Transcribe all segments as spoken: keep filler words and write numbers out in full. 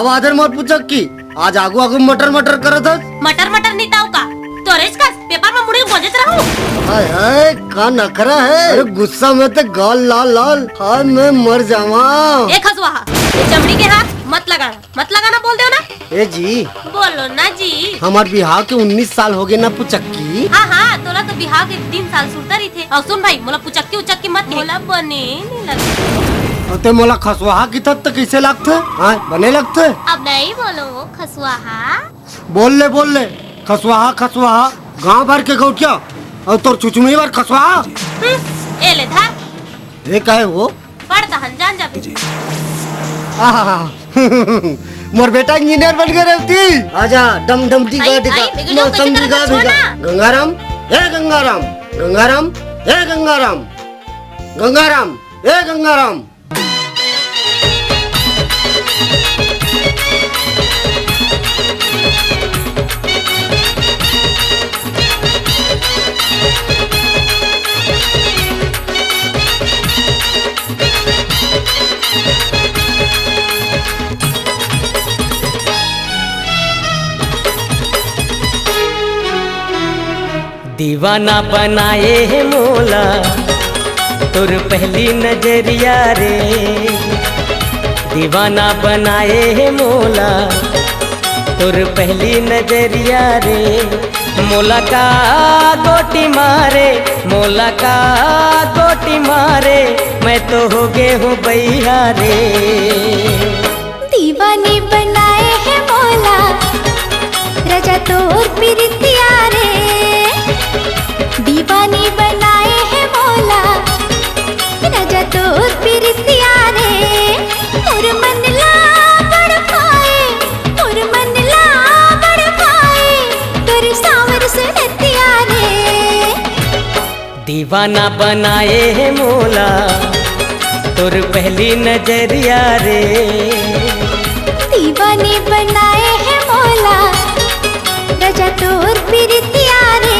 अब आदर मोर पुचक्की, आज आगू आगू मटर मटर करत हस। मटर मटर नहीं ताऊ का? तोरेच कस पेपर में मुड़ी गोंजत रहूं। हाय हाय, का नखरा है। अरे गुस्सा में ते गाल लाल लाल। हाय मैं मर जावा। ए खसुआ, ये चमड़ी के हाथ मत लगाना, मत लगाना बोल देव ना। ए जी। बोलो ना जी। हमार बिहाव के उन्नीस साल हो गए ना पुचक्की। हाँ हाँ, तोला तो बिहाव के तीन साल सुरता रहिथे। अउ सुन भाई, मोला पुचक्की उचक्की मत कहे। मोला बने नहीं लगता। अउ ते मोला खसुआ किथस त कइसे लगथे? हाँ, बने लगथे? अब नहीं बोलो खसुआ। बोल ले, बोल ले। खसुआ, खसुआ। गांव भर के गौटिया अउ तोर चुचुमी भर खसुआ। हम्म, ए ले धर। ये काहे वो? पढ़ तहन जान जाबे। आहा, मोर बेटा इंजीनियर बन गए रेवती। आजा, डम डम डिगा आई, डिगा, आई, बिगड़ो मौसम कैसे डिगा करत हो डिगा। ना? गंगाराम, ए गंगाराम, गंगाराम, ए गंगाराम, गंगाराम, ए गंगाराम। दीवाना बनाए हे मोला तोर पहली नजरिया रे। दीवाना बनाए हे मोला तोर पहली नजरिया रे। मोला का गोटी मारे, मोला का गोटी मारे, मैं तो हो गे हूँ बइहा रे। दीवानी बनाए हे मोला राजा तोर पिरितिया रे। दीवानी बनाए हे मोला राजा तोर पिरितिया रे। मोर मन ला बड़ पाए, मोर मन ला बड़ पाए, तोर साँवर सुरतिया रे। दीवाना बनाए हे मोला तोर पहली नजरिया रे। दीवानी बनाए हे मोला राजा तोर पिरितिया रे।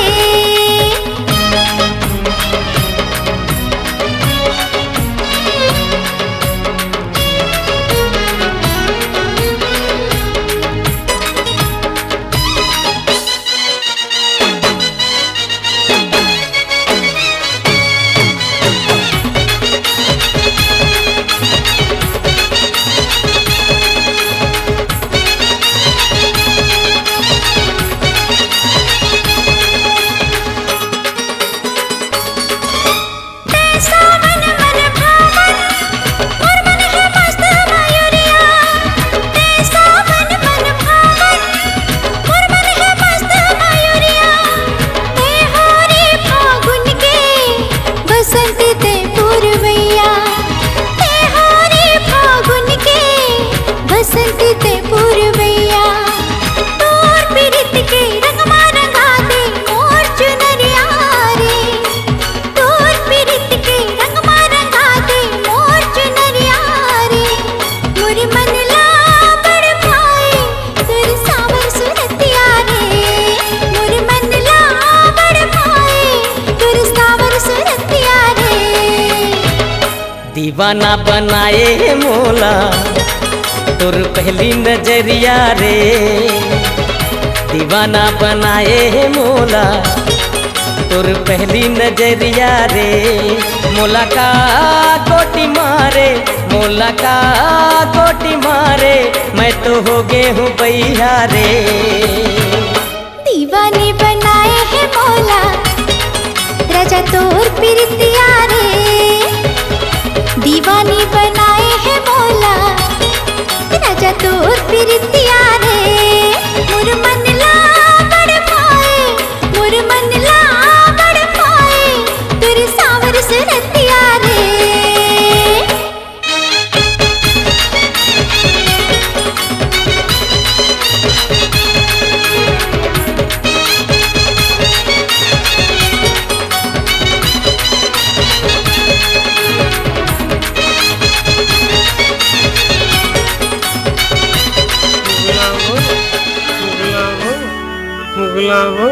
बसंत ते पुरवैया, ते हो रे फागुन के, बसंत ते पुरवैया। तोर पिरित के रंग मा रंगा दे मोर चुनरिया रे, तोर पिरित के रंग मा रंगा दे मोर चुनरिया रे। मोर मन ला बड़ भाए तोर साँवर सुरतिया रे, मोर मन ला बड़ भाए तोर साँवर सुरतिया रे। दीवाना बनाए हे मोला तोर पहली नजरिया रे। दीवाना बनाए हे मोला तोर पहली नजरिया रे। मोला का गोटी मारे, मोला का गोटी मारे, मैं तो हो गे हूँ बइहा रे। दीवानी बनाए हे मोला राजा तोर पिरितिया रे। दीवानी बनाए हे मोला राजा तोर पिरितिया रे। मोर मन ला बड़ भाए, मोर मन ला बड़ भाए तोर साँवर सुरतिया रे। मुगला हो, मुगला हो, मुगला हो।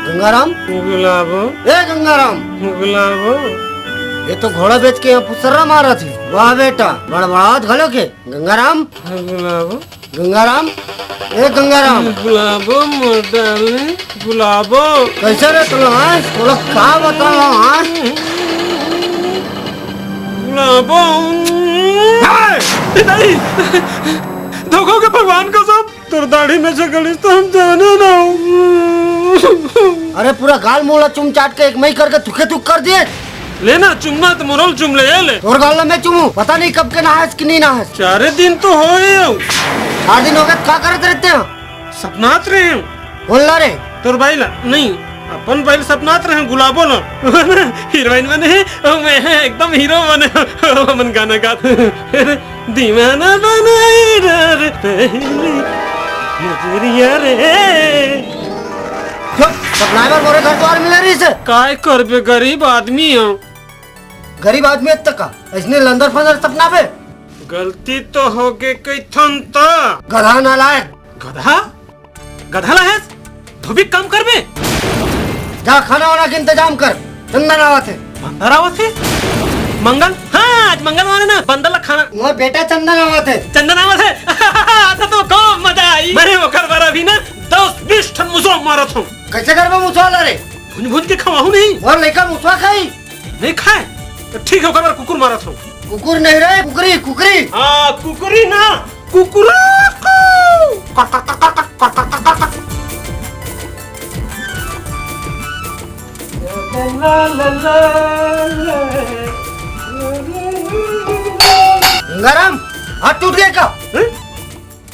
गंगाराम। मुगला हो। ए गंगाराम। मुगला हो। ये तो घोड़ा बेच के यहाँ पुसर्रा मारत हे। वाह बेटा, बड़बड़ात घलो के। गंगाराम। मुगला हो। गंगाराम, ए गंगाराम। गुलाबो मोर डार्लिंग, गुलाबो। कैसे रे तोला, हाँ? तोला का बताओ, हाँ? गुलाबो। हे! नहीं, धोखा के भगवान कसम, तोर दाढ़ी में से गलिस तो हम जाने ना। अरे पूरा गाल मुंह ला चुम चाट के एक मई करके थुके थुक कर दिए। ले ना, चुमना तो मोरो ल चुम ले, ये ले। तोर गाल ला मैं चुमू, पता नहीं कब के नहास कि नहीं नहास। चारे दिन तो होए हो। चार दिन हो गए, का करत रहते हैं? सपनात रहे हो। बोल ना रे। तोर बाई ला, नहीं, अपन बाई ला सपनात रहे हो, गुलाबो ला। हीरोइन बने है, और मैं है एकदम हीरो बने हो। मन गाना गात। दीवाना बनाए रे पहली नजरिया रे। क्यों? सपना में मोरे घर द्वार मिले रही से? काय करबे, गरीब आदमी हो। गरीब आदमी है त का? इसने लंदर फंदर सपना पे? गलती तो हो गई कई थन त। गधा नालायक। गधा? गधा ला है? धोबी काम करबे? जा खाना वाना के इंतजाम कर। चंदन आवत है। बंदर आवत है? मंगल? हाँ, आज मंगलवार है ना, बंदर ला खाना। मोर बेटा चंदन आवत है। चंदन आवत है? अच्छा, तो खूब मजा आई। मैं ओकर बर अभी ना दस बीस ठन मुसवा मारत हूँ। कैसे करबे मुसवा ला रे? भुंज भुंज के खवाहूँ नहीं। मोर लइका मुसवा खाई। नहीं खाए? तो ठीक है, ओकर बर कुकुर मारत हूँ। कुकुर नहीं रे, कुकरी, कुकरी। हाँ, कुकरी ना, कुकुरा। गंगाराम, हाथ टूट गया का? हैं?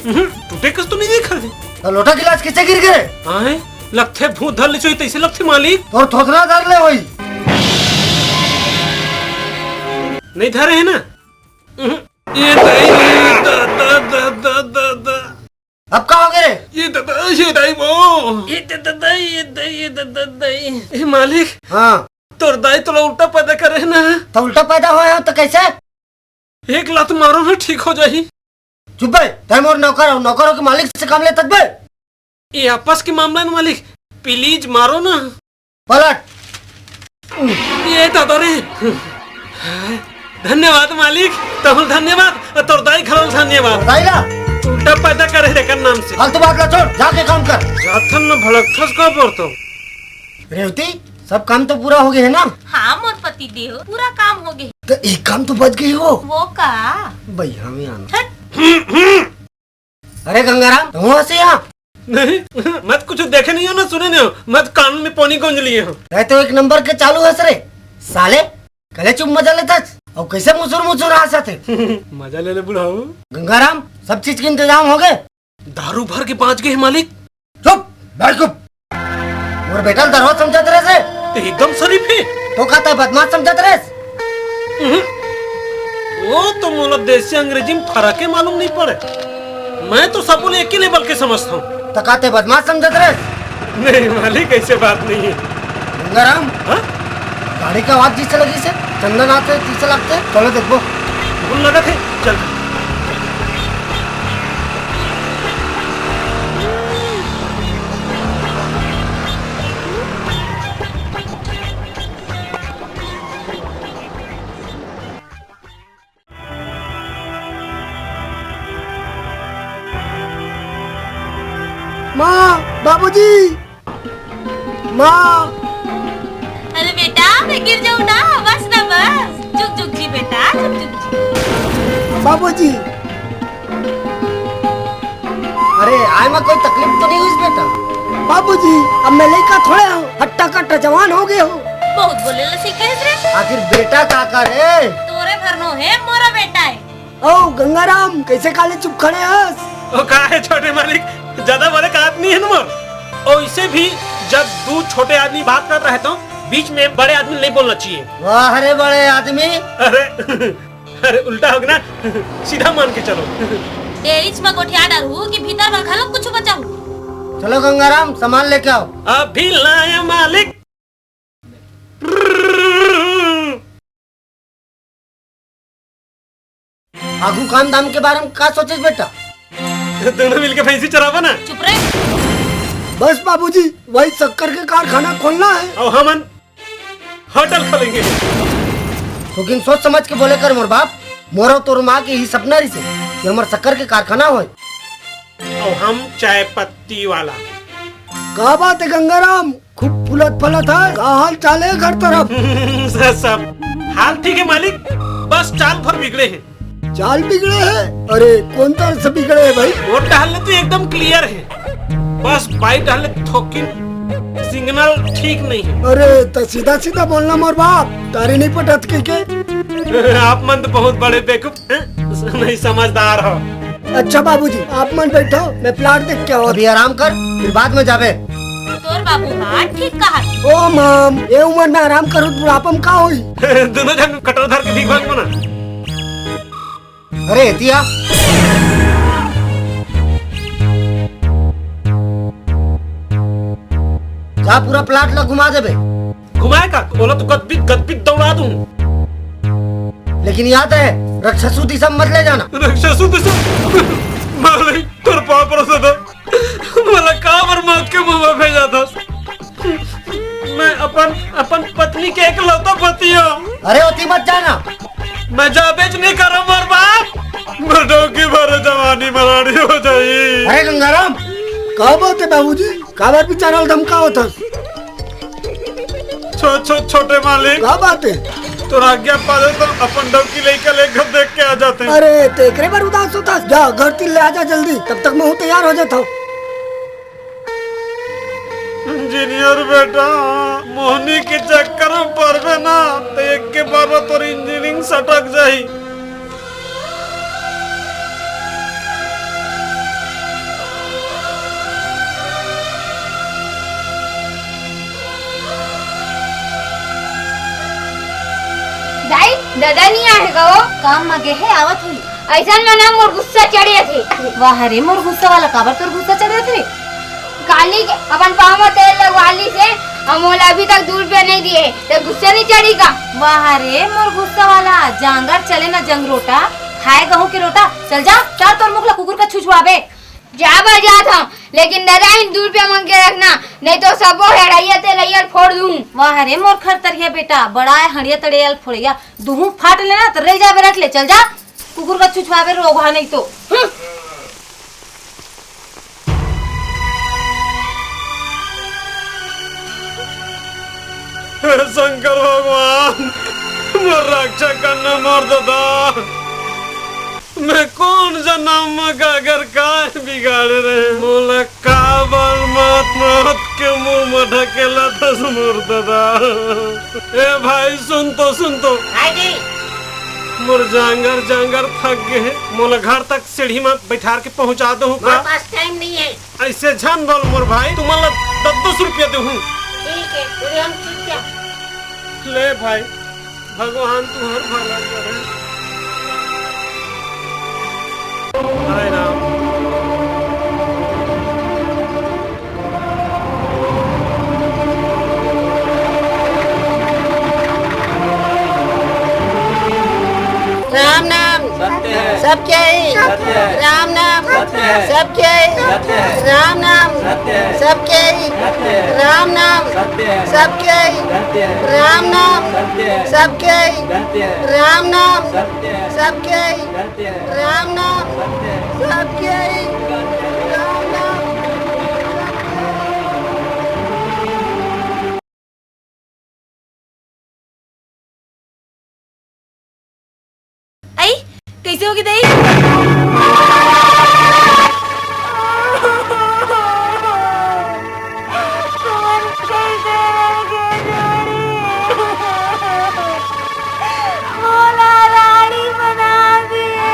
उहुं, टूटे कस तो नहीं देखा थे। तो लोटा गिलास किसे गिर गए? हाँ है, लगथे भूत धर ले सोई तैसे लगथे मालिक। तोर थोथना धर ले होई। नहीं धरे है ना? उहुं। ये दाई रे, दा, दा, दा, दा, दा, दा। अब का हो गए रे? ये दादा, ये दाई वो। ये दादा, ये दाई, ये दादा, दाई। ए मालिक। हाँ। तोर दाई तोला उल्टा पैदा करे है ना? तो उल्टा पैदा होए हो तो कैसे? एक लात मारो ना, ठीक हो जाही। चुप बे, तै मोर नौकर हो, नौकर हो के मालिक से काम लेत बे। ये आपस के मामला है ना मालिक, प्लीज मारो ना। पलट। ये दादा रे। धन्यवाद मालिक, तहुल धन्यवाद, और तोर दाई घलो धन्यवाद। दाई ला। उल्टा पैदा करे तेकर नाम से। फालतू बात ला छोड़, जाके काम कर। जाथन न भड़कथस का परतो। रेवती, सब काम तो पूरा हो गए है ना? हाँ मोर पति देव, पूरा काम हो गए। तो एक काम तो बच गई हो। वो का? भैया में आना। हट। अरे गंगाराम, तू हंसे यहाँ? नहीं, मैं तो कुछ देखे नहीं हो ना सुने नहीं हो, मैं तो कान में पानी गूंज लिए हूँ। तै तो एक नंबर के चालू हस रे साले, कले चुप मजा लेता और कैसे मुसुर मुसुर हंसत है। मजा ले ले बुढ़ाऊ। गंगाराम, सब चीज के इंतजाम हो गए? दारू भर के बांच गए हैं मालिक। चुप, बैठ चुप। मोर बेटा ल दरवा समझत रहे से? ते एकदम शरीफ है। तो का तै बदमाश समझत रहे? उहुं। वो तो मोला देसी अंग्रेजी में फर्क ही मालूम नहीं पड़े। मैं तो सबको एक ही लेवल के समझता हूँ। तो का तै बदमाश समझत रहे? नहीं मालिक, ऐसे बात नहीं है। गंगाराम, हाँ? गाड़ी का आवाज जिसे लगी से, चंदन आते, जिसे लगते, चलो देखो। उन लगा थे, चल। माँ, बाबूजी, माँ। अरे बेटा, मैं गिर जाऊँ ना, बस ना बस। झुक झुक जी बेटा, झुक झुक जी। बाबूजी। अरे, आय में कोई तकलीफ तो नहीं हुई बेटा? बाबूजी, अब मैं लइका थोड़े हूँ, हट्टा कट्टा जवान हो गए हो। बहुत बोले ला सीखे रे। आखिर बेटा का करे? तोरे भरनो है, मोरा बेटा है। ओ गंगाराम, कैसे काले चुप खड़े हस? ओ का है छोटे मालिक, ज्यादा बोले का आदत नहीं है ना मोर। ओइसे भी जब दू छोटे आदमी बात करत रहे तो बीच में बड़े आदमी नहीं बोलना चाहिए। वाह रे बड़े आदमी। अरे, अरे उल्टा हो गया ना, सीधा मान के चलो। ए, इच में गोठिया डारू कि भीतर में घलो कुछ बचाऊ। चलो गंगाराम, सामान लेके आओ। अभी लाया मालिक। आगू काम धाम के बारे में का सोचेस बेटा? दोनों मिलके भैंसी चरावा ना। चुप रहे। बस बाबूजी, वही शक्कर के कारखाना खोलना है। और हमन होटल खोलेंगे। लेकिन सोच समझ के बोले कर मोर बाप, मोरो तोर माँ के ही सपना रही से कि हमार शक्कर के कारखाना होए। अउ हम चाय पत्ती वाला। का बात हे गंगाराम, खूब फुलत फलत हे, का हाल चाल हे घर तरफ? सब, सब हाल ठीक हे मालिक, बस चाल भर बिगड़े हे। चाल बिगड़े हे? अरे कोन तरह से बिगड़े हे भाई? वो टहल ले तो एकदम clear हे, बस बाई टहल ले थोकिन signal ठीक नहीं हे। अरे त सीधा सीधा बोलना मोर बाप, तारी नहीं पटत के, के? आप मन तो बहुत बड़े बेवकूफ नहीं, समझदार हो। अच्छा बाबूजी, आप मन बैठो, मैं plot देख के आओ। अभी आराम कर, फिर बाद में जाबे। तोर बाबू हा ठीक कहा। ओ माम, ये उम्र में आराम करो, बुढ़ापा में का होई? दोनों जन कटोरा धर के भीख मांग बना। अरे एतिया, जा पूरा plot ला घुमा देबे। घुमाए का? ओला तो गदबिद गदबिद दौड़ा दूं। लेकिन याद रहे, रक्षसु दिशा मत ले जाना। रक्षसु दिशा? मालिक, तोर पाँव परसत हंव। मोला काबर मौत के मुंह में भेजा था? मैं अपन, अपन पत्नी के एकलौता पति हंव। अरे ओती मत जाना। मैं जाबेच नहीं करंव मोर बाप। मैं डौकी भरे जवानी मराड़ी हो जाई। अरे गंगाराम, का बात हे बाबूजी? काबर बिचारा ल धमकावत हस? छो-, छो-, छोटे मालिक। का बात हे? तोर आज्ञा पाले तो अपन डौकी लइका ले घर देख के आ जाते। अरे, तेकरे बर उदास होत हस? जा, घर तीर ले आ जा जल्दी, तब तक महूं तैयार हो जात हंव। Engineer बेटा, मोहनी के चक्कर में परबे ना, तो एक के बार में तोर engineering सटक जाही। दाई, दादा नहीं आए हे का वो? काम म गे हे, आवत हुई। अइसन म ना मोर गुस्सा चढ़ जाथे। वाह रे मोर गुस्सा वाला, काबर तोर गुस्सा चढ़ जाथे? काली के अपन पाँव म तेल लगवा लिस हे, अउ मोला अभी तक दू रुपया नहीं दिए हे, त गुस्सा नहीं चढ़ी का? वाह रे मोर गुस्सा वाला, जांगर चले ना जंगरोटा, खाए गहूं के रोटा। चल जा, चल तोर मुख ला कुकुर का छुछुआबे। जा बर जात हंव, लेकिन दादा इन दू रुपया मांग के रखना, नहीं तो सबो हेड़ैया तेड़ैया ल फोड़ दूं। वाह रे मोर खरतरिया बेटा, बड़ा है हड़िया तेड़ैया ल फोड़ैया, दुहूं फाट लेना तो रह जाबे, रख ले, चल जा, कुकुर का छुछुआबे रोगहा नहीं तो। हम्म। हे शंकर भगवान, मोर रक्षा करना मोर दादा। मैं कोन जनम म काकर काय बिगाड़े रहेंव? मोला काबर मौत, मौत के मुंह म ढकेलत हस मोर दादा। ए भाई, सुन तो, सुन तो। हाँ जी। मोर जांगर, जांगर थक गे हे। मोला घर तक सीढ़ी म बैठार के पहुंचा दो मोर का? पास time नहीं है। अइसे झन बोल मोर भाई, तुमन ला दस दस रुपया देहूं। ठीक है, बोले हम चुप जा। ले भाई, भगवान तुम्हार भला करे। हाय राम। राम नाम सत्य है। सबके ही। सत्य है। राम नाम सत्य है। सबके ही। सत्य है। राम नाम सत्य है। सबके ही। सत्य है। राम नाम सत्य है। सबके ही। सत्य है। राम नाम सत्य है। सबके ही। सत्य है। राम नाम सत्य है। सबके ही। सत्य है। राम नाम सत्य है। सबके ही। सत्य है। राम नाम सत्य है। आई, कैसे होगी दाई? मोला रानी बना दिए।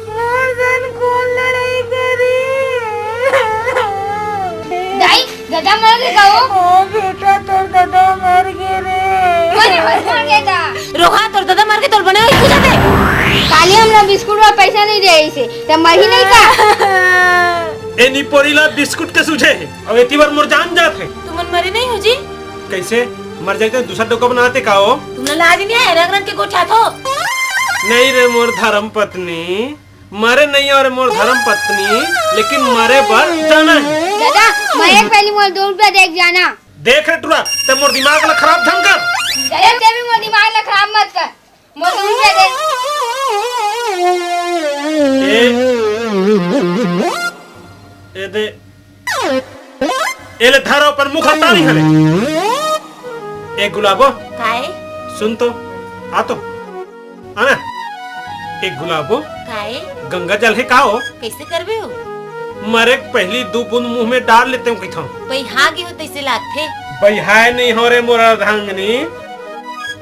मोर संग कोन लड़ाई करी? दाई, ददा मर गे का वो? ओ बेटा, तोर ददा मर गे रे। अरे, बस मर गे दा। रोहा, तोर ददा मर गे, तोर बने होई पूजा दे। काली हमला बिस्कुट बर पैसा नहीं दे इसे, त मरही नहीं का? ए निपोरी ला बिस्कुट के सूझे हे, अउ एती बर मोर जान जात हे। तुमन मरे नहीं हो जी? कैसे? मर जाते दूसरा डोका बनाते का हो? तुमला लाज नहीं आए, रंग रंग के गोठियाथो। नहीं रे मोर धर्म पत्नी, मरे नहीं हो रे मोर धर्म पत्नी, लेकिन मरे बर जाना है। दादा, मैं एक पहली मोर दो रुपया देख जाना। देख रे टुरा, ते मोर दिमाग ला खराब झन कर। दादा, ते भी मोर दिमाग ला खराब मत कर। मोर दूध दे दे। ए, ए दे। ए ले धरो अपन मुख हटानी हले। ए गुलाबो। काय? सुन तो, आ तो। आना। ए गुलाबो। काय? गंगा जल हे का हो? कैसे करबे हो? मरे के पहली दू बूंद मुंह में डाल लेते हो कहिथंव। बइहा गे हो तैसे लागथे। बइहाए नहीं हो रे मोर अर्धांगिनी।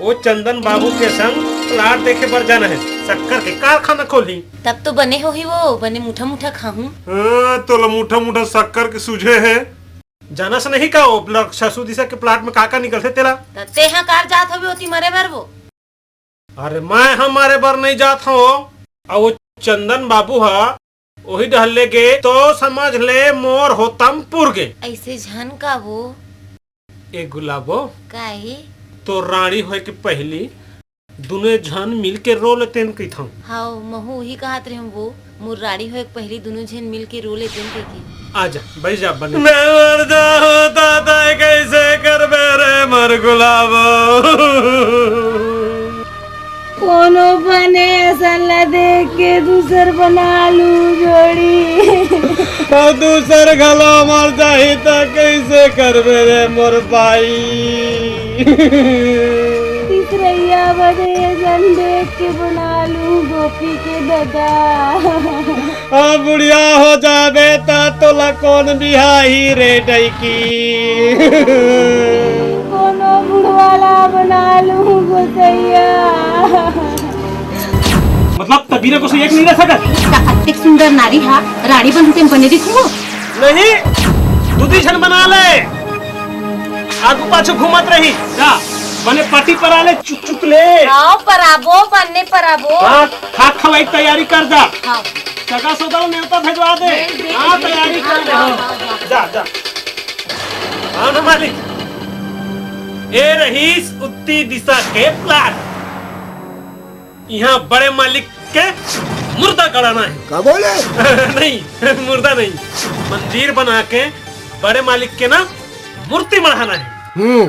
ओ चंदन बाबू के संग प्लाट देखे बर जाना हे। शक्कर के कारखाना खोलही। तब तो बने होही वो, बने मुठा मुठा खाहूं। हाँ, तोला मुठा मुठा शक्कर के सूझे हे। जानस नहीं का, ओ ब्लॉक ससुर दिशा के प्लाट में का का निकलथे तेला? त तेहा कार जात होबे ओती मरे बर वो। अरे मैं ह मरे बर नहीं जात हंव, अउ वो चंदन बाबू ह ओही डहर ले गे तो समझ ले मोर होतम पुर गे। ऐसे झन का वो। ए गुलाबो, काहे? तो रानी होए के पहली दुनो झन मिल के रो लेतेन कहिथंव। हाव, महू उही कहत रहेंव वो, मोर राड़ी होए के पहिली दुनो झन मिल के रो लेतेन कहिके। आजा, बइठ जा बने। मैं मर जाहूं, दादा, कैसे करबे रे मोर गुलाबो? कोनो बने असन ला देख के दूसर बना लू जोड़ी। अउ दूसर घलो मर जाही त कैसे करबे रे मोर बाई? तीसरइया बने असन देख के बना लू गोपी के ददा। अब बुढ़िया हो जाबे त तोला कोन बिहाही रे डैकी? कोनो बुढ़वा ला बना लूं गोसैया। मतलब तबीरा को से एक नहीं रह सकत? इतना अतिक सुंदर नारी हा रानी बनते बने दिखूं? नहीं, दू दी झन बना ले। आगू पाछू घूमत रही। जा, बने पट्टी पर आ ले, चुक चुक ले। आओ पराबो, बन्ने पराबो। हाँ, खात खवाई के तैयारी कर जा। हाँ। सगा सोदल नेवता भेजवा दे। भेज दे, हाँ, भेज दे। तैयारी कर ले, हाँ, हाँ। हाँ, हाँ, हाँ। जा, जा। हाँ ना मालिक। ए रहीस उत्ती दिशा के प्लाट। इहाँ बड़े मालिक के मुर्दा गड़ाना हे। का बोले? नहीं, मुर्दा नहीं, मंदिर बना के बड़े मालिक के ना मूर्ति मढ़ाना हे। हम्म,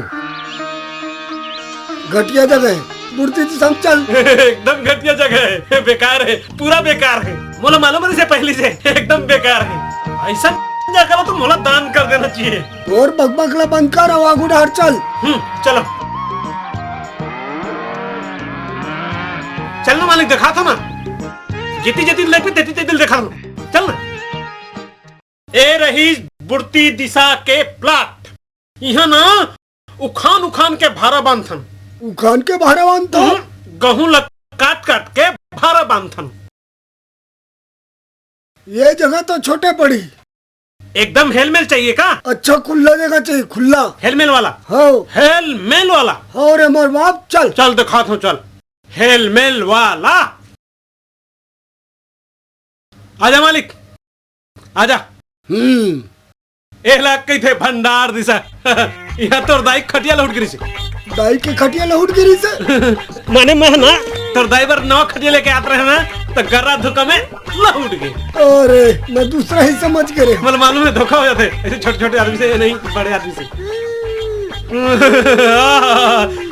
घटिया जगह हे, मूर्ति तो समझल। एकदम घटिया जगह हे, बेकार हे, पूरा बेकार हे। मोला मालूम रहिसे पहली से, एकदम बेकार हे। ऐसा जगह ला तो मोला दान कर देना चाहिए। तोर बकबक ला बंद कर, अउ आगू डहर चल। हम्म, चलो। चल ना मालिक, देखाथंव ना। जेती जेती लेगबे, तेती तेती देखाथंव। चल ना। ए रहीस बुढ़ती दिशा के प्लाट। इहाँ ना उखान उखान के भारा बांधथन। उखान के भारा बांधथन? हम्म, गहूं ला काट काट के भारा बांधथन। ये जगह तो छोटे पड़ी। एकदम हेलमेल चाहिए का? अच्छा, खुल्ला जगह चाहिए, खुल्ला। हेलमेल वाला? हाँ। हेलमेल वाला? हाँ रे मोर बाप, चल। चल देखाथंव, चल। हेलमेल वाला। आजा मालिक, आजा। हम्म। एला कहिथे भंडार दिसा। इहाँ तोर दाई के खटिया लहुट गिरिसे। दाई के खटिया लहुट गिरिसे? माने मैं ना, तोर दाई बर नवा खटिया लेके आत रहेंव ना, त गर्रा धुका में लहुट गे। अरे, मैं दूसरा ही समझ गे रहेंव। मोला मालूम हे, धोखा हो जाथे ऐसे छोटे-छोटे आदमी से, नहीं, बड़े आदमी से।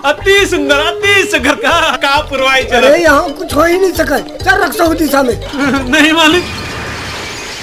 अति सुंदर, अति सुंदर, का, का पुरवाई चला। अरे, यहाँ कुछ हो ही नहीं सके। चल, रख सो दिशा में। नहीं मालिक,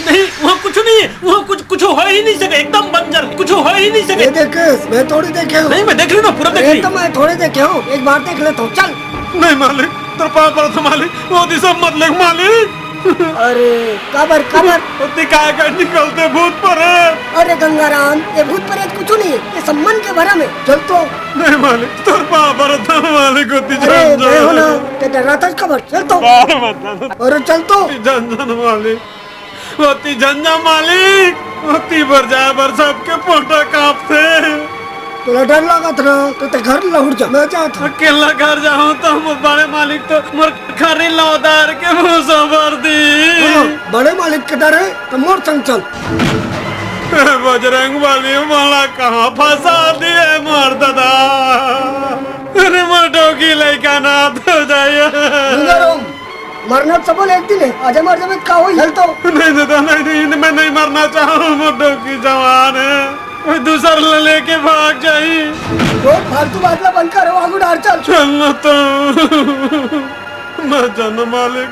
नहीं, वहाँ कुछ नहीं है, वहाँ कुछ, कुछ हो ही नहीं सके, एकदम बंजर, कुछ हो ही नहीं सके। ये देख, मैं थोड़ी देखे हूँ। नहीं, मैं देख लूँ ना, पूरा देख अरे, ली। तो मैं थोड़ी देखे हूँ, एक बार देख लेता हूँ, चल। नहीं मालिक, तोर पाँव परत हंव मालिक, वो दिशा मत लेग मालिक। अरे, काबर, काबर? ओती काय काय निकलथे भूत प्रेत। अरे गंगाराम, ये भूत प्रेत कुछ नहीं है, ये सम्मन के भरम है। चल तो। नहीं मालिक, तोर पाँव परत हंव मालिक, ओती अरे, झन जा। गए हो ना, ते डर्राथस काबर? चल तो। बाहर मत जा। अरे चल तो। ओती झन जा मालिक, ओती झन जा मालिक, ओती बर जाए बर सबके पोटा कांपथे। तोला डर लागत ना, तो ते घर लहुट जा, मैं जात हंव। अकेला घर जाहूं तो मोर बड़े मालिक तो मोर खरी लौदार के भूसा भर दी। हाँ, बड़े मालिक के डर हे, तो मोर संग चल। हे बजरंग बली, मोला कहाँ फंसा दिए मोर ददा? अरे मोर डौकी लइका नाथ हो जाए। गंगाराम, मरना सबो ले एक दिन हे, आज मर जाबे का होही? चल तो। नहीं ददा, नहीं, नहीं, मैं नहीं मरना चाहूँ, मोर डौकी जवान हे। दूसर ला लेके भाग जाही। वो फालतू बात ला बंद कर, आगू डार चल। चल न तो। मैं जाना मालिक।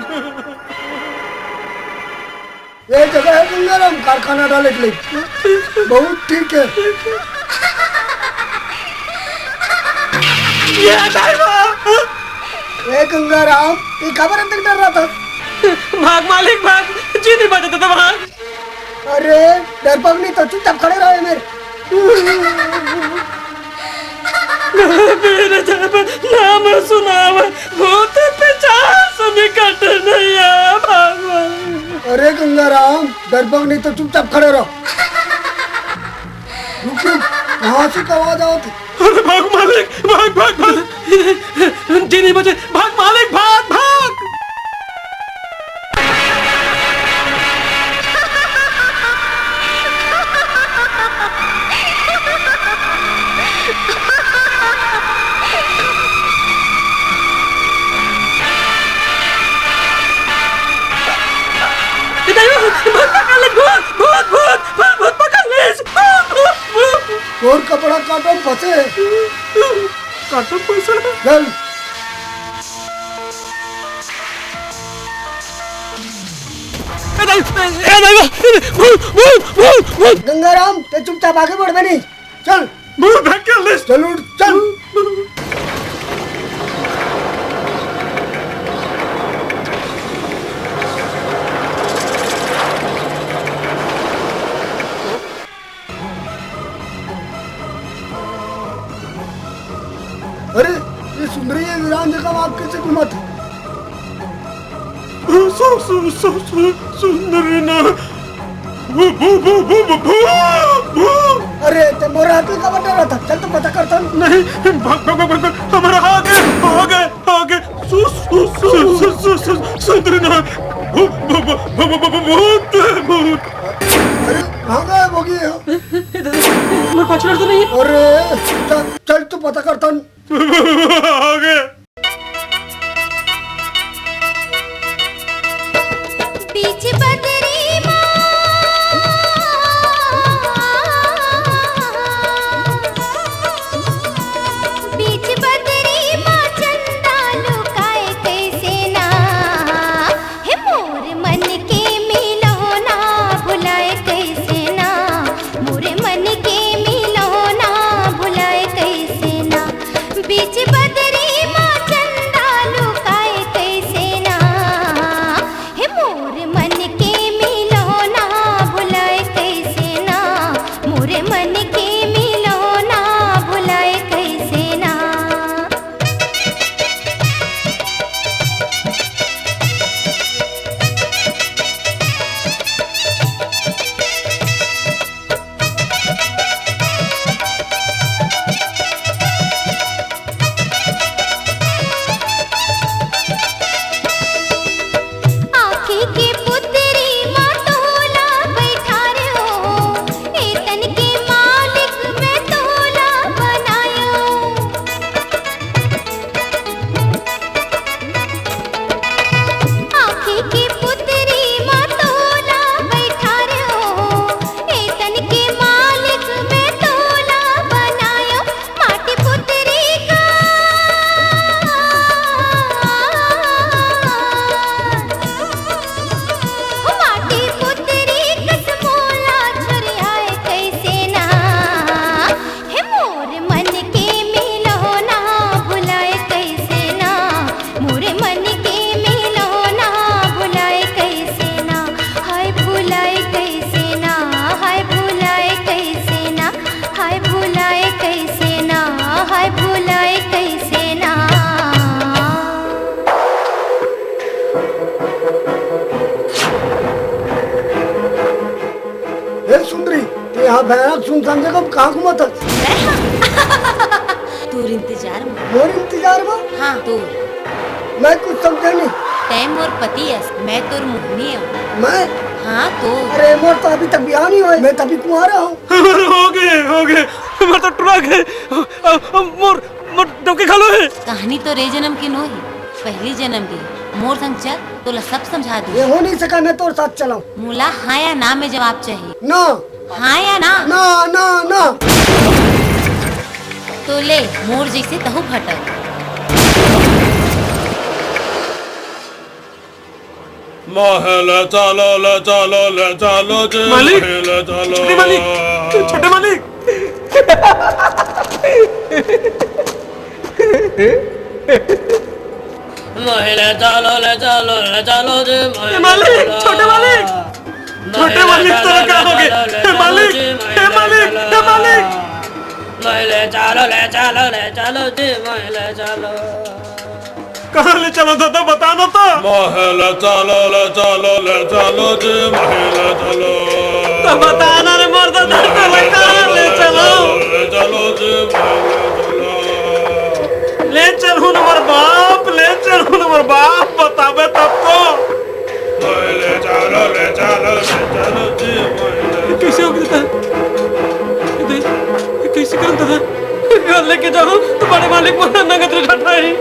ये जगह है गंगाराम, कारखाना डाले के लिए। बहुत ठीक है। ये ड्राइवर। ए गंगाराम, ये काबर अंदर डर रहा था? भाग मालिक, भाग, जी नहीं बचता था, भाग। अरे, डरपोक नहीं तो चुपचाप खड़े रहो, ये मेरे। मेरे जब नाम सुनावे, भूत पिशाच निकट नहीं आए, भगवान। अरे गंगाराम, डरपोक नहीं तो चुपचाप खड़े रहो। रुक, रुक, कहाँ से आवाज आवत हे? अरे भाग मालिक, भाग, भाग, भाग। जी नहीं बचे, भाग मालिक, भाग, भाग। ए दाई, भूत, भूत पकड़ ले, भूत, भूत, भूत, भूत पकड़ ले, भूत, भूत, भूत। तोर कपड़ा काटो फंसे। काटो फंसे। चल। ए दाई, ए, ए दाई, भूत, भूत, भूत, भूत। गंगाराम, ते चुपचाप आगे बढ़ बनी। चल। भूत धक्के ले। चल उठ, चल। अरे, ये सुंदरी, ये वीरान जगह आप कैसे घुमाते? सु-, सु-, सु-, सु-, सुंदरी ना। भू-, भू-, भू-, भू-, भू-, भू-, भू-। अरे, ते मोर हाथ में का बन रहा था? चल तो पता करता हूँ। नहीं, भाग, भाग, भाग, भाग, भाग। हमारा आगे, आगे, आगे। सु-, सु-, सु-, सु-, सु-, सु-, सुंदरी ना। भू-, भू-, भू-, भू-, भू-, भू-, भूत, भूत। अरे, कहाँ गायब हो गए हो? मैं पाछड़ तो नहीं। अरे, चल, चल तो पता करता हूँ। आगे। बीच बदरी मा, बीच बदरी मा चंदा लुकाए कैसे ना, हे मोर मन के मिलो ना भुलाए कैसे ना, मोर मन के मिलो ना भुलाए कैसे ना, बीच बदरी मा चंदा लुकाए कैसे ना, हे मोर मन के मिलो ना भुलाए कैसे ना, मोर मन के मिलो ना भुलाए कैसे ना। आँखी के पुतरी मा तोला बैठारे हो, ए तन के मालिक मैं तोला बनायो। आँखी के पुतरी मा तोला बैठारे हो, ए तन के मालिक मैं तोला बनायो। माटी पुतरी का, ओ माटी पुतरी कस मोला छुरियाए कैसे ना, हे मोर मन के मिलो ना भुलाए कैसे ना, मोर मन के मिलो ना भुलाए कैसे ना, हाय भुलाए कैसे ना, हाय भुलाए कैसे ना, हाय भुलाए कैसे ना, हाय भुलाए कैसे ना। ए सुंदरी, ते यहाँ भयानक सुनसान जगह में कहाँ घूमत हस? तोर इंतजार में। मोर इंतजार में? हाँ, तोर। मैं कुछ समझे नहीं। तैं मोर पति अस, मैं तोर मोहनी हूँ। मैं? हाँ, तो। अरे, मोर तो अभी तक बिहाव नहीं होय, मैं तो अभी कुंवारा हूँ। हमर हो गे, हो गे, हमर तो टुरा गे, अ, अ, मोर, मोर डौकी घलो हे। कहानी तो रे जन्म के नोहे, पहली जन्म के। मोर संग चल, तोला सब समझा दूँ। ये हो नहीं सका, मैं तोर साथ चलाऊँ। मोला हाँ या ना में जवाब चाहिए। ना। हाँ या ना? ना, ना, ना। तो ले, मोर जइसे तहू भटक। मोहे ले चलो, ले चलो, ले चलो जी, मालिक! मोहे ले चलो। छोटे मालिक! छोटे मालिक! मोहे ले चलो, ले चलो, ले चलो जी, मोहे ए ले मालिक, चलो। छोटे मालिक, मोहे छोटे ले मालिक, चलो, तोला का ले होगे? चलो, ले ए चलो मालिक, जी, मोहे ए ले मालिक, चलो। ए मालिक। मोहे ले चलो, ले चलो, ले चलो जी, मोहे ले चलो। कहाँ ले चलो दादा, बता ना तो। मोहे ले चलो, ले चलो, ले चलो जी, मोहे ले चलो। तो बता ना रे मोर दादा, तोला कहाँ ले चलो? ले चलो जी, मोहे ले चलो। ले चलहूँ ना मोर बाप, ले चलहूँ ना मोर बाप, बताबे तब तो। मोहे ले चलो, ले चलो, ले चलो जी, मोहे ले ये कैसे हो गया दादा? ये दे, ये कैसे करन दादा? घर लेके जाओ तो बड़े मालिक मोला नंगत ले ढठाही।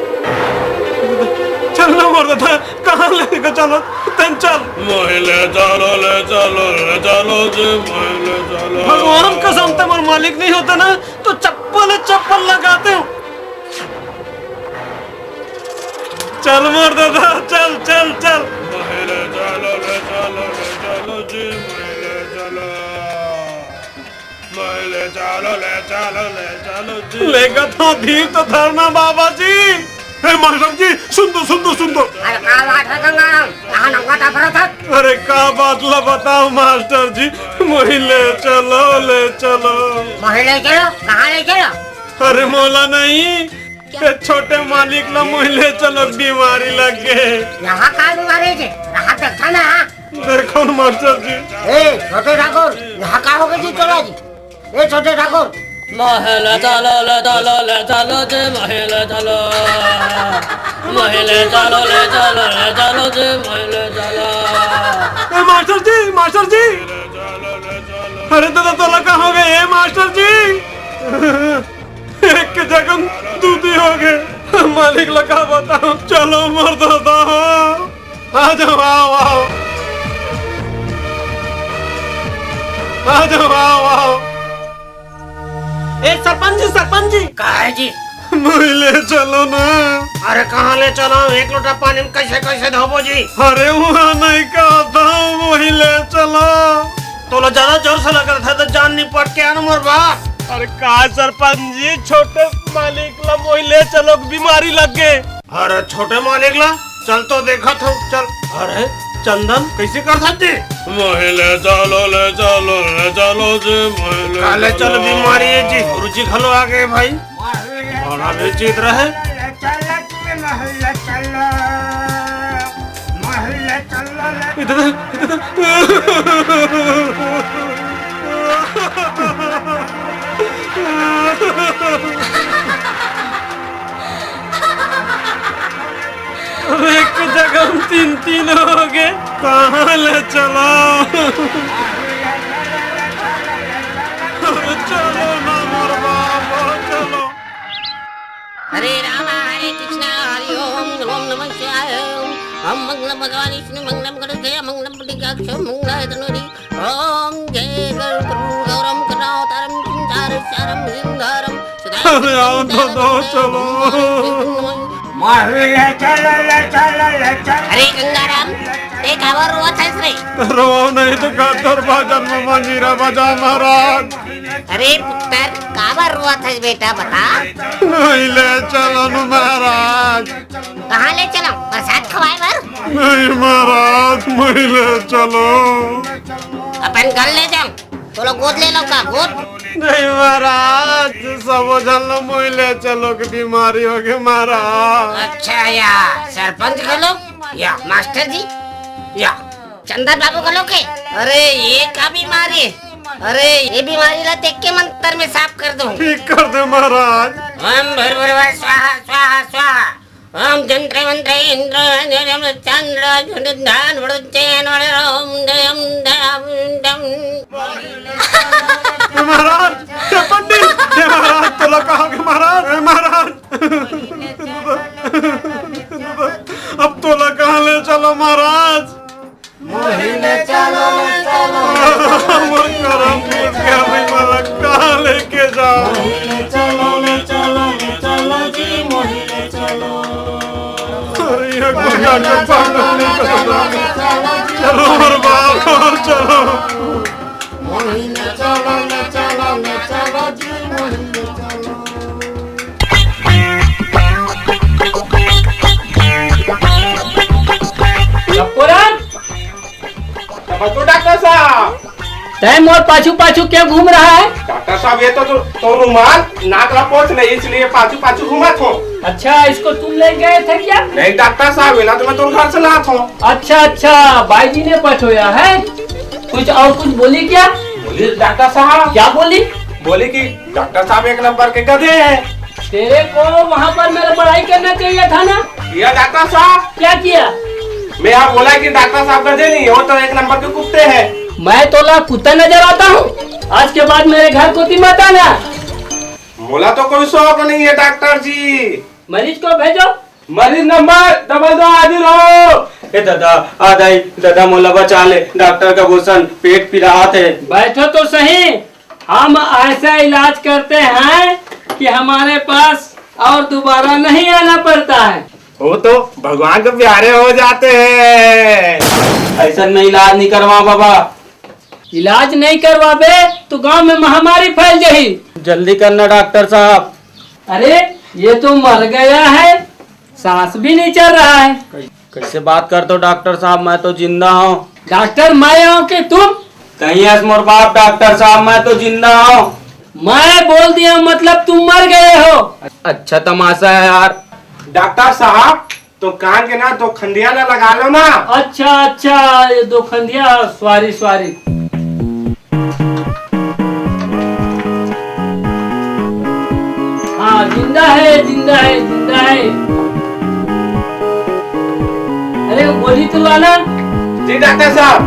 चल ना मोर दादा, कहाँ लेके चलो? तेन चल। मोहे ले चलो, ले चलो, ले चलो जी, मोहे ले चलो। भगवान कसम, ते मोर मालिक नहीं होता ना, तो चप्पल चप्पल लगाते हो। चल मोर दादा, चल, चल, चल। मोहे ले चलो, ले चलो, ले चलो जी, मोहे ले चलो। मोहे ले चलो, ले चलो, ले चलो जी। लेगा तो धीर तो धरना बाबा जी। हे मास्टर जी, सुन तो, सुन तो, सुन तो। अरे का बात है गंगाराम? कहाँ नंगा टापरा था? अरे का बात ला बताओ मास्टर जी, मोहे ले चलो, ले चलो। मोहे ले चलो? कहाँ ले चलो? अरे मोला नहीं, ये छोटे मालिक ला मोहे ले चलो, बीमारी लग गे। यहाँ का बीमारी है? यहाँ देखा ना। देखो न मास्टर जी। ए, छोटे ठाकुर, यहाँ का हो गया जी, चलो जी। ए, छोटे ठाकुर। मोहे ले चलो, ले चलो, ले चलो जी, मोहे ले चलो। मोहे ले चलो, ले चलो, ले चलो जी, मोहे ले चलो। ए, मास्टर जी, मास्टर जी। अरे दादा, तोला का हो गया, ए, मास्टर जी? एक के जगह दू दी हो गए। मालिक ला का बताओ, चलो मोर दादा हो। आ जाओ, आओ, आओ। आ जाओ, आओ, आओ। ए सरपंच जी, सरपंच जी। का है जी? मोही ले चलो ना। अरे कहाँ ले चलो? एक लोटा पानी में कैसे, कैसे धोबो जी? अरे वहाँ नहीं कहता हूँ, मोही ले चलो। तोला ज्यादा जोर से लगत है तो जान निपट के आना मोर बाप। अरे का सरपंच जी, छोटे मालिक ला मोही ले चलो, बीमारी लग गे। अरे छोटे मालिक ला, चल तो देखत हूँ, चल। अरे चंदन, कैसे कर सकते? मोही ले चलो, ले चलो, ले चलो जी, मोही ले काले चल चलो। बीमारी है जी, गुरुजी घलो आ गए भाई। बड़ा विचित्र है। इधर, इधर। अब एक जगह हम तीन, तीन हो गए। कहाँ ले चलो? अरे चलो ना मोर बाबा, चलो। हरे राम, हरे कृष्णा, हरि ओम, ओम नमः शिवाय। ओम मंगलम भगवान विष्णु, मंगलम गरुड़ ध्वजा, मंगलम पुंडरीकाक्ष, मंगलाय तनोरी। ओम जय गरुड़ गौरम करुणावतारम चिंतार चारम सिंहारम। अरे आओ तो दो, चलो। माही ले चलो, ले चलो, ले चलो। अरे गंगाराम, ते काबर रोवत हस रे? रोवो नहीं तो का तोर भजन में मंजीरा बजा महाराज। अरे पुत्र, काबर रोवत हस बेटा, बता। मोही ले चलो न महाराज। कहाँ ले चलो? प्रसाद खवाए बर? नहीं महाराज, मोही ले चलो। अपन घर ले जाओ, तोला गोद ले लो का, गोद? नहीं महाराज, सबो झन ला मोही ले चलो के बीमारी हो गए महाराज। अच्छा या सरपंच घलो या मास्टर जी या चंदन बाबू घलो के? अरे ये का बीमारी? अरे ये बीमारी ला देख के मंत्र में साफ कर दो। ठीक कर दो महाराज। ओम भूर्भुवः स्वाहा स्वाहा स्वाहा। ओम जंत्र मंत्र इंद्र चंद्र ध्यान वरुचैन ओम दयम दयम दम। महाराज, हे पंडित, हे महाराज, तोला का हो गे महाराज, हे महाराज। अब तोला कहाँ ले चलो महाराज? मोही ले चलो, ले चलो। मोर करम। चलो मोर बाप, चलो। टप्पोराम। नमस्ते डॉक्टर साहब। तय मोर पाछू पाछू क्यों घूम रहा है? डॉक्टर साहब, ये तो, तो, तो रुमाल नाक ला पोछ ले, इसलिए पाछू पाछू घूमत हो। अच्छा, इसको तुम ले गए थे क्या? नहीं डॉक्टर साहब, ये ना तो मैं तुम घर से लात हो। अच्छा अच्छा, बाई जी ने पठोया है। कुछ और कुछ बोली क्या? बोली डॉक्टर साहब। क्या बोली? बोली कि डॉक्टर साहब एक नंबर के गधे हैं। तेरे को वहाँ पर मेरा बड़ाई करना चाहिए था ना। किया डॉक्टर साहब। क्या किया? मैं यहाँ बोला कि डॉक्टर साहब गधे नहीं, वो तो एक नंबर के कुत्ते हैं। मैं तोला कुत्ता नजर आता हूँ? आज के बाद मेरे घर कोती मत आना। मोला तो कोई शौक नहीं है डॉक्टर जी। मरीज को भेजो। मरीज नंबर डबल दो हाजिर हो। ए दादा, आ दाई, दादा मोला बचा ले, डॉक्टर का भूषण पेट पिरात है। बैठो तो सही, हम ऐसा इलाज करते हैं कि हमारे पास और दोबारा नहीं आना पड़ता है। वो तो भगवान को प्यारे हो जाते हैं। ऐसा में इलाज नहीं करवा बाबा। इलाज नहीं करवाबे तो गांव में महामारी फैल जाही। जल्दी करना डॉक्टर साहब। अरे, ये तो मर गया है, सांस भी नहीं चल रहा है। कै-, कैसे बात करते हो डॉक्टर साहब, मैं तो जिंदा हूँ। डॉक्टर मैं हूँ कि तुम? कहीं अस मोर बाप डॉक्टर साहब, मैं तो जिंदा हूँ। मैं बोल दिया मतलब तुम मर गए हो। अच्छा तमाशा है यार। डॉक्टर साहब, तो कान के ना दो खंडिया ला लगा लो ना। अच्छा अच्छा, ये दो खंडिया, सॉरी सॉरी। हाँ, जिंदा है, जिंदा है, जिंदा है। अरे, वो गोली तो लाना। जी डॉक्टर साहब।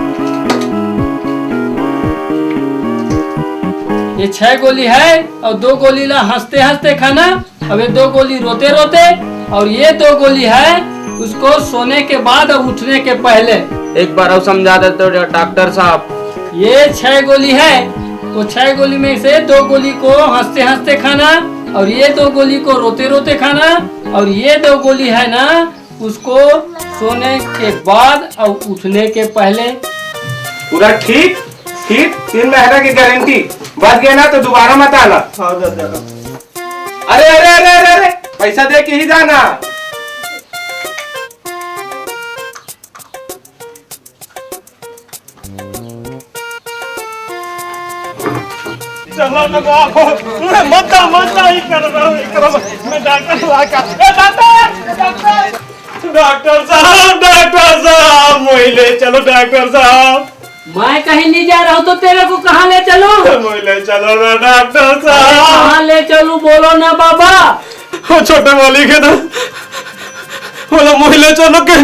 ये छह गोली है और दो गोली ला हंसते हंसते खाना। अब ये दो गोली रोते रोते, और ये दो गोली है उसको सोने के बाद और उठने के पहले। एक बार और समझा देते हो डॉक्टर साहब। ये छह गोली है, वो छह गोली में से दो गोली को हंसते हंसते खाना, और ये दो गोली को रोते रोते खाना, और ये दो गोली है ना, उसको सोने के बाद और उठने के पहले। पूरा ठीक ठीक, तीन महीना की गारंटी। बच गया ना तो दोबारा मत आना। हाँ दादा। अरे अरे अरे अरे अरे, पैसा दे के ही जाना। चलो ना बाबू, मत मत ही कर रहा हूँ, कर रहा हूँ। मैं डॉक्टर ला का, ए डॉक्टर, डॉक्टर, डॉक्टर साहब, डॉक्टर साहब, मोई ले चलो डॉक्टर साहब। मैं कहीं नहीं जा रहा हूँ तो तेरे को कहाँ ले चलूँ? मोई ले चलो ना डॉक्टर साहब। कहाँ ले चलूँ बोलो ना बाबा। वो छोटे वाली के तो बोला मोई ले चलो के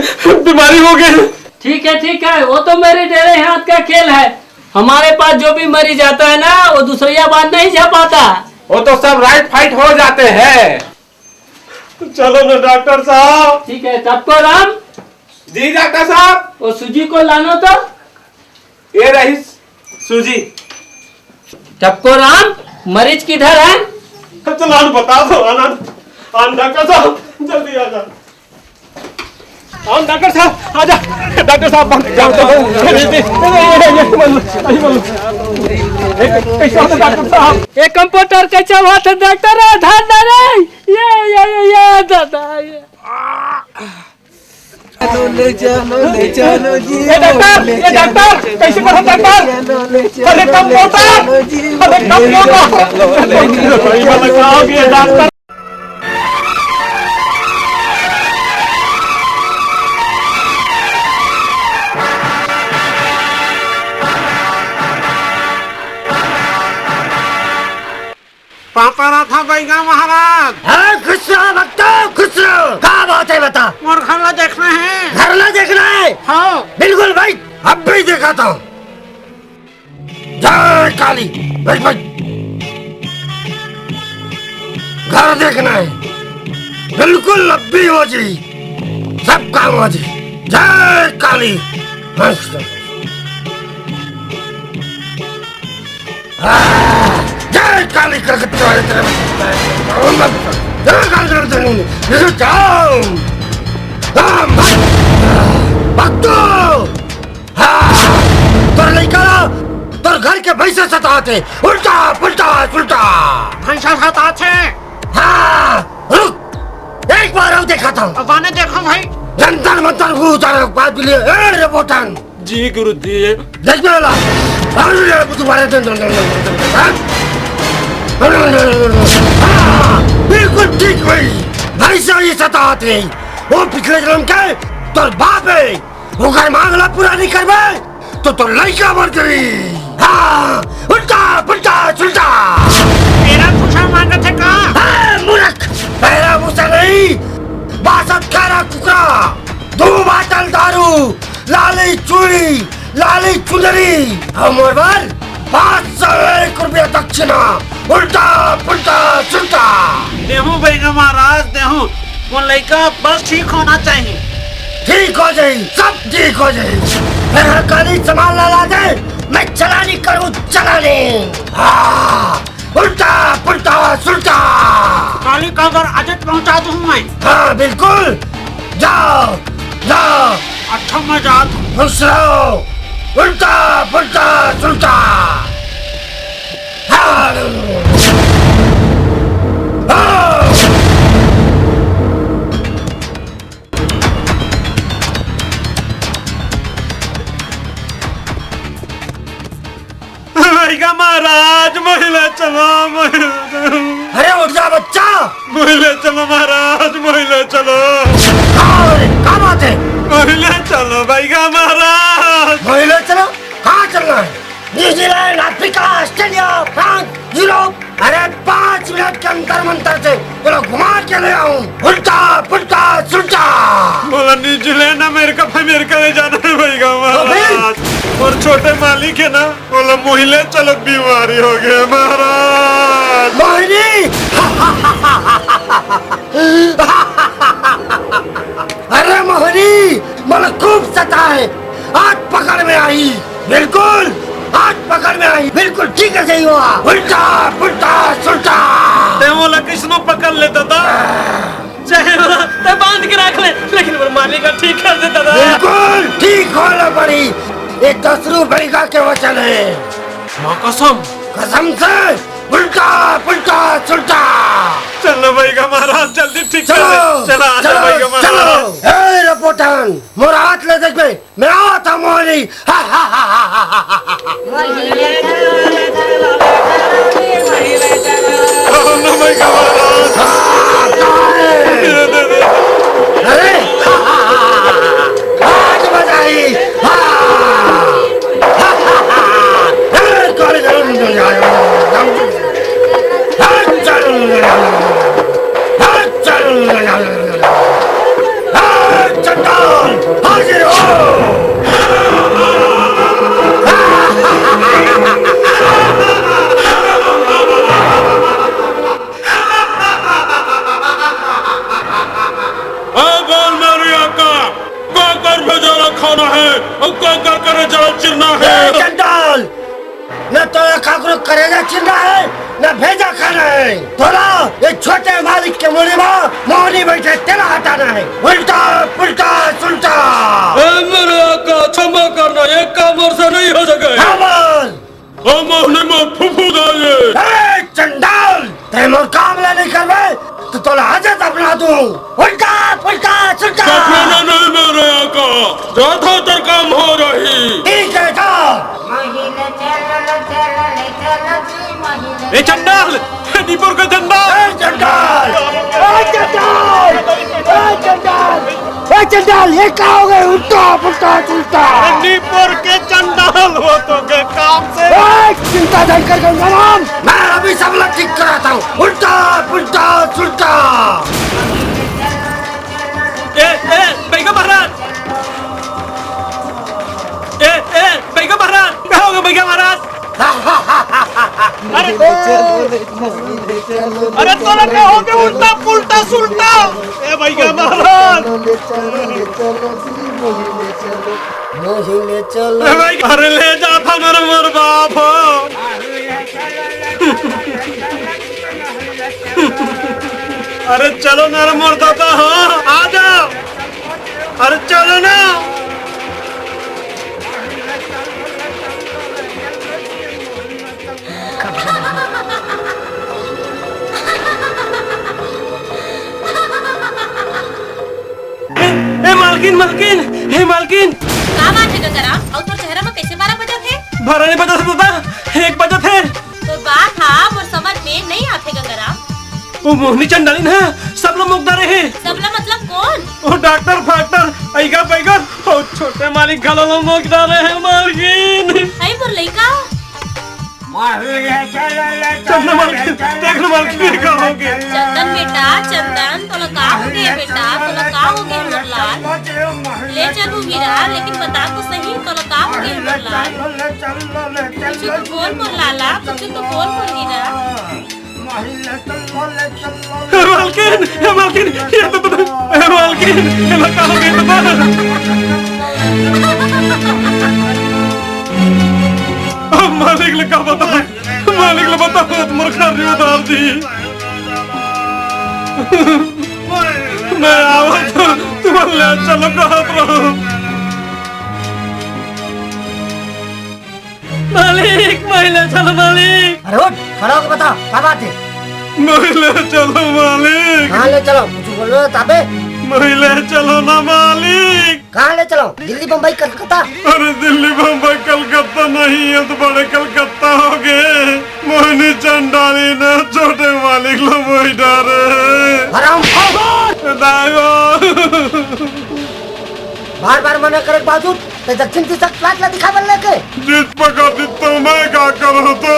बीमारी हो गई। ठीक है ठीक है, वो तो मेरे डेरे हाथ का खेल है। हमारे पास जो भी मरीज आता है ना, वो दूसरिया बात नहीं जा पाता। वो तो सब राइट फाइट हो जाते हैं। चलो ना डॉक्टर साहब। ठीक है, टपको राम। जी डॉक्टर साहब। वो सूजी को लानो तो। ये रही सूजी। टपको राम, मरीज किधर है? चलो आन बता दो, आन, आन, आन डॉक्टर साहब, जल्दी आ जाओ। आन डॉक्टर साहब, आ जा। डॉक्टर साहब, बंद कर दो। ये, ये, ये, ये, ये, ये, ये, ये, ये, कैसे हो डॉक्टर साहब? ये कंपाउंडर कैसे हुआ था डॉक्टर? धर, धर, ये, ये, ये, ये, दादा, ये। चलो ले चलो, ले चलो जी, ए डॉक्टर, ले ए डॉक्टर, चलो, कैसे करो डॉक्टर? चलो, ले चलो, अरे कम ले बोलता, चलो जी, अरे कम बोलता। ये डॉक्टर। पापा रहा था बैगा महाराज। हाँ, खुश रहो भक्तो, खुश रहो। का बात है बता? मोर घर ला देखना है। घर ला देखना है? हाँ। बिल्कुल भाई, अब भी देखा था। जय काली। भाई, भाई। घर देखना है। बिल्कुल अब भी हो जी। सब काम हो जी। जय काली। हंस। जय काली कलकत्ते वाले तेरे में। जय काली कलकत्ते वाले। जाओ। हाँ, भाग। भाग तो। हाँ, तोर लइका ला तोर घर के भैंसा सताथे। उल्टा पुल्टा सुल्टा। भैंसा सताथे? हाँ, रुक, एक बार अउ देखाथंव। अब आने देखो भाई। जंतर मंतर को उतारो, बात बोलिए। ए, रे बोटन। जी गुरुजी। देख मेरा ला। अरे, दोबारा दे, दे, दे, दे, दे, दे, हाँ? हाँ, बिल्कुल ठीक भाई। भैंसा ही सताथे। वो पिछले जन्म के तोर बाप हे। ओकर मांग ला पूरा नहीं करबे, तो तोर लइका मर जाही। हाँ, उल्टा पुल्टा सुल्टा। पैरा भूसा मांगथे का? ए, मूर्ख, पैरा भूसा नहीं, बासठ खाना कुकरा, दो बाटल दारू, लाली चूड़ी, लाली चुनरी, अउ मोर बर पाँच सौ एक रुपया दक्षिणा। उल्टा पुल्टा सुल्टा। देहूं बइगा महाराज, देहूं। मोर लइका बस ठीक होना चाहिए। ठीक हो जाही, सब ठीक हो जाही। मैं हर काली सामान ला, ला दे, मैं चलानी करूं, चलानी। हाँ, उल्टा पुल्टा सुल्टा। काली का घर आजच पहुंचा दूं मैं। हाँ, बिल्कुल। जाओ, जाओ। अच्छा, मैं जात हूँ। खुश रहो। उल्टा पुल्टा सुल्टा। हाँ। हाँ। बइगा महाराज, मोहिला चलो, मोहिला चलो। अरे उठ जा बच्चा। मोहिला चलो महाराज, मोहिला चलो। हाँ, अरे, का बात है? मोहिला चलो बइगा महाराज। मोहिला चलो? कहाँ चलना है? New Zealand, Africa, Australia, France, Europe. अरे, पाँच मिनट के अंतर मंतर से तेला घुमा के ले आऊं। उल्टा पुल्टा सुल्टा। बोला न्यूजीलैंड, अमेरिका, अमेरिका ले जाना है बइगा महाराज। अबे। मोर छोटे मालिक है ना, बोला मोहिले चलत बीमारी हो गए महाराज। मोहिनी। अरे मोहिनी, मन खूब सताए, आज पकड़ में आही। बिल्कुल, आज पकड़ में आही। बिल्कुल ठीक है, सही हुआ। उल्टा पुल्टा सुल्टा। ते मोला कइसनो पकड़ लेता था। चाहे मोला ते बांध के रख ले, लेकिन मोर मालिक ला ठीक कर देता था। बिल्कुल ठीक होना पड़ी। ये दस रुपए का के वचन है। माँ कसम। कसम से। उल्टा पुल्टा सुल्टा। चलो बइगा महाराज, जल्दी ठीक कर दे। चलो, चला, आ जा चलो, बइगा महाराज। चलो। ए, रे पोटन, मोर हाथ ले देख बे, मैं आवत हूँ मोहिनी। चलो ना बइगा महाराज। हाँ, कहाँ है? दे, दे, दे। अरे, आज मजा आई। हाँ। चंडाल, हाजिर हो। ए बोल मेरे आका, काकर भेजा ला खाना है अउ काकर करेजा ला चिरना है? ए चंडाल, न तो काकरो करेजा चिरना है, न भेजा खाना है। तोला ये छोटे मालिक के मुड़ी मा मोहिनी बइठे, तेला हटाना है। उल्टा पुल्टा सुल्टा। ए मेरे आका, क्षमा करना, ये काम मोर से नहीं हो सके। हाँ बोल। ओ मोहिनी मा फूफू दाई। ए चंडाल, ते मोर काम ला नहीं करबे, तो तोला आजे दफना दूं। उल्टा पुल्टा सुल्टा। दफनाना नहीं मेरे आका, जाथंव तोर काम हो जाही। ठीक है, जा। ए चंडाल, निपोर के चंडाल। ए चंडाल, ए चंडाल, ए चंडाल, ए चंडाल, ये का हो गए? उल्टा पुल्टा सुल्टा। निपोर के चंडाल हो तो के काम से। ए, चिंता नहीं कर गंगाराम, मैं अभी सब लोग ठीक कराता हूँ। उल्टा पुल्टा सुल्टा। ए, ए, बइगा महाराज। ए, ए, बइगा महाराज। का हो गए बइगा महाराज? अरे, अरे, तोला का हो गए उल्टा पुल्टा सुल्टा? ए बइगा महाराज। मोहिनी ले चलो। अरे, ले जाथंव ना रे मोर बाप हो। अरे, चलो ना रे मोर दादा हो, आ जाओ। अरे चलो ना। ए, ए मालकिन, मालकिन, हे मालकिन। का बात हे गंगाराम? अउ तोर चेहरा म कइसे बारा बजत हे? बारा नइ बजत हे दादा, एक बजत हे। तोर बात हा मोर समझ में नइ आथे गंगाराम। वो मोहनी चंडालिन हे, सबला मोक डारे हे। सबला मतलब कोन? वो डॉक्टर फाक्टर, अइगा बैगा, वो छोटे मालिक घलो ला मोक डारे हे मालकिन। अई मोर लइका। चंदन मालकिन, देख ना मालकिन, का हो गे? चंदन बेटा, चंदन, तोला का हो गे बेटा? तोला का हो गे मोर लाल? ले चलहूँ हीरा, लेकिन बता तो सही, तोला का हो गे मोर लाल? कुछ तो बोल मोर लाला, कुछ तो बोल मोर हीरा। हे मालकिन, हे मालकिन, ये तो, तो, हे मालकिन, ये लगा हो गया तो। अब मालिक ले का बताओ, मालिक ले बताओ, तो मोर घर नहीं उतार दी। मैं आवत हूँ, तुम ले चलो, कहत रहो। मालिक, मोला ले चलो मालिक। अरे उठ, खड़ा होके बता, का बात हे? मोला ले चलो मालिक। कहाँ ले चलो? कुछ बोलो ताबे। मोला ले चलो ना मालिक। कहाँ ले चलो? दिल्ली, बम्बई, कलकत्ता? अरे दिल्ली, बम्बई, कलकत्ता नहीं, ये तो बड़े कलकत्ता हो गे। मोहनी चंडालिन छोटे मालिक ला मोही डारे। हराम। दाई हो। बार बार मना करे के बावजूद तैं दक्षिण दिशा के लात ला दिखाए बर लेके? जिस प्रकार से तो मैं का करो तो?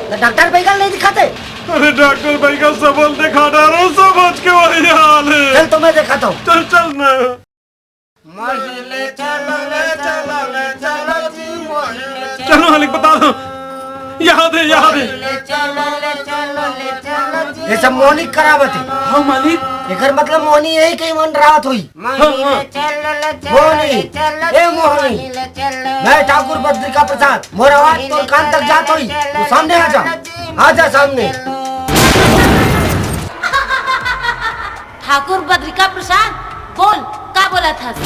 तो डॉक्टर बैगल नहीं दिखाते? अरे डॉक्टर बैगल सबल दिखा डारो, समझ के वही हाल है। चल तो मैं दिखाता हूँ। चल, चल ना। चलो मालिक, बता दो। याद है, याद है। ये सब मोहनी करावत है। हाँ मालिक। एकर मतलब मोहनी यही कहीं मन रात हुई। हाँ, हाँ। मोहनी, ए मोहनी, मैं ठाकुर बद्रिका प्रसाद, मोर आवाज तोर कान तक जात होई, तू सामने आ जा, आ जा सामने। ठाकुर बद्रिका प्रसाद, बोल, का बोलत हस?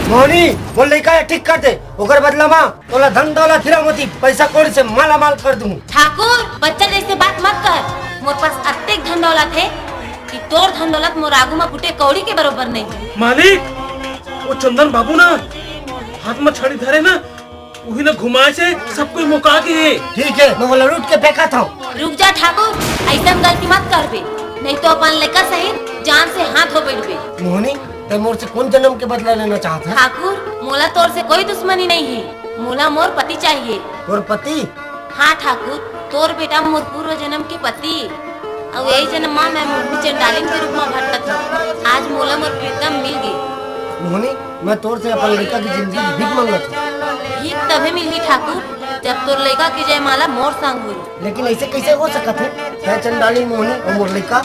मोहनी, मोर लइका ला ठीक कर दे, ओकर बदला मा तोला धन दौलत हीरा मोती पैसा कौड़ी से माला माल कर दूँ। ठाकुर, बच्चा जैसे बात मत कर। मोर पास अतेक धन दौलत हे कि तोर धन दौलत मोर आगू म फूटे कौड़ी के बरोबर नहीं। मालिक, वो चंदन बाबू ना हाथ म छड़ी धरे ना, उही ला घुमाए से सब कोई मुका के हे। ठीक है, मैं वो लड़ूट के फेंका था। रुक जा ठाकुर, ऐसन गलती मत करबे, नहीं तो अपन लेकर सहित जान से हाथ धो बैठबे। मोहनी, तै मोर से कौन जन्म के बदला लेना चाहत है? ठाकुर, मोला तोर से कोई दुश्मनी नहीं है, मोला मोर पति चाहिए। तोर पति? हाँ ठाकुर, तोर बेटा मोर पूर्व जन्म के पति, अउ ए जन्म मा मैं मोहनी चंडालिन के रूप मा भटकत हूँ। आज मोला मोर प्रीतम मिल गे। मोहनी, मैं तोर से अपन लइका की जिंदगी की भीख मांगत हूँ। भीख तभे मिलही ठाकुर, जब तोर लइका के जयमाला मोर संग होही। लेकिन ऐसे कैसे हो सकत है? तै चंडालिन मोहनी अउ मोर लइका।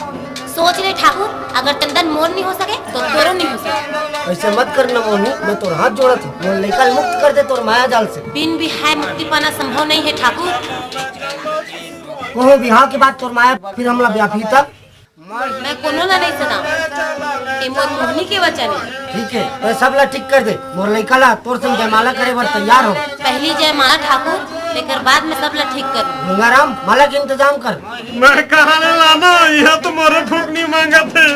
सोच ले ठाकुर, अगर चंदन मोर नहीं हो सके तो तोरो नहीं हो सके। ऐसे मत करना मोहनी, मैं तोर हाथ जोड़त हूँ, मोर लइका ल मुक्त कर दे तोर माया जाल से। बिन बिहाय मुक्ति पाना संभव नहीं है ठाकुर। कहो बिहाव के बाद तोर माया फिर हमला व्यापी तब। मैं कोनो ला नहीं सताऊं, ये मोर मोहनी के वचन है। ठीक है, तै सब ला ठीक कर दे, मोर लइका ला तोर संग जयमाला करे बर तैयार हो। पहली जयमाला ठाकुर, तेकर बाद में सब ला ठीक कर। गंगाराम, माला के इंतजाम कर। मैं कहाँ ले लाना? यहाँ तो मोरे फुकनी मांगत है।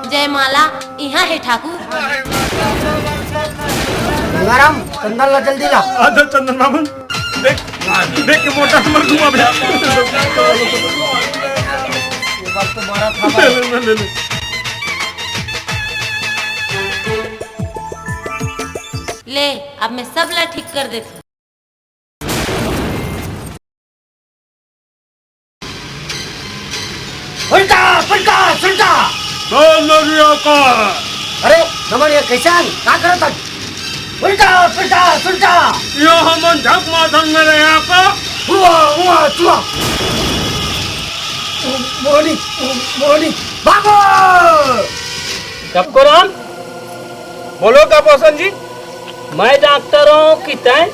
जयमाला इहाँ हे ठाकुर। गंगाराम, चंदन ला जल्दी ला। आजा चंदन बाबू, देख, देख के मोटा हमर घुमा भैया। ये बात तो मारा था। ले, ले, ले, ले। ले, अब मैं सब ला ठीक कर देती हूँ। उल्टा, उल्टा, उल्टा। चल नरिया का। अरे, नमन ये कैसे आ गई? का करत हन? उल्टा, उल्टा, उल्टा। यो हमन झक माथन में रहे का? हुआ, हुआ, चुआ। मोहनी, मोहनी, भागो। गपको राम, बोलो गपोसन जी। मैं डॉक्टर हूँ कि तैं?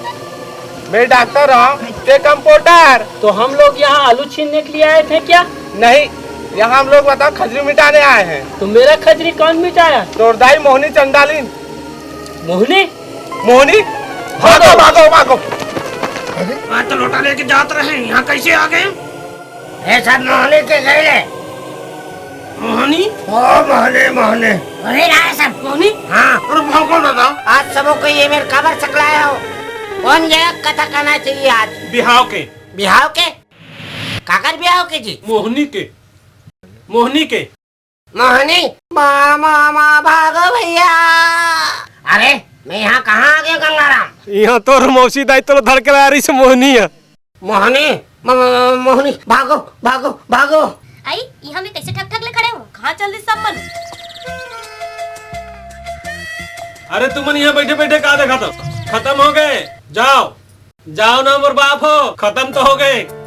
मैं डॉक्टर हूँ, तैं कंपाउंडर। तो हम लोग यहाँ आलू छीलने के लिए आए थे क्या? नहीं, यहाँ हम लोग बताओ खजरी मिटाने आए हैं। तो मेरा खजरी कौन मिटाया? तोर दाई मोहनी चंडालिन। मोहनी। मोहनी, भागो, भागो, भागो। अरे, मैं तो लोटा लेके जात रहे, यहाँ कैसे आ गए? ये सब मोहनी के गए ले। मोहनी? ओ मोहनी, मोहनी। अरे, रहा सब मोहनी? हाँ। अरे, भागो दादा। आज सबो को ये मेरे काबर सकलाए हो? कौन जगह कथा करना चाहिए आज? बिहाव के। बिहाव के? काकर बिहाव के जी? मोहनी के। मोहनी के। मोहनी, माँ, माँ, माँ, भागो भैया। अरे, मैं यहाँ कहाँ आ गया गंगाराम? यहाँ तोर मौसी दाई तोला धर के लाय रहिस मोहनी ह। मोहनी, म-, म-, मोहनी, भागो, भागो, भागो। आई, यहाँ में कैसे ठक ठक ले खड़े हो? कहाँ चल दिस सब मन? अरे तुमन यहाँ बैठे बैठे का देखत हो? खतम हो गए, जाओ। जाओ ना मोर बाप हो, खतम तो हो गए।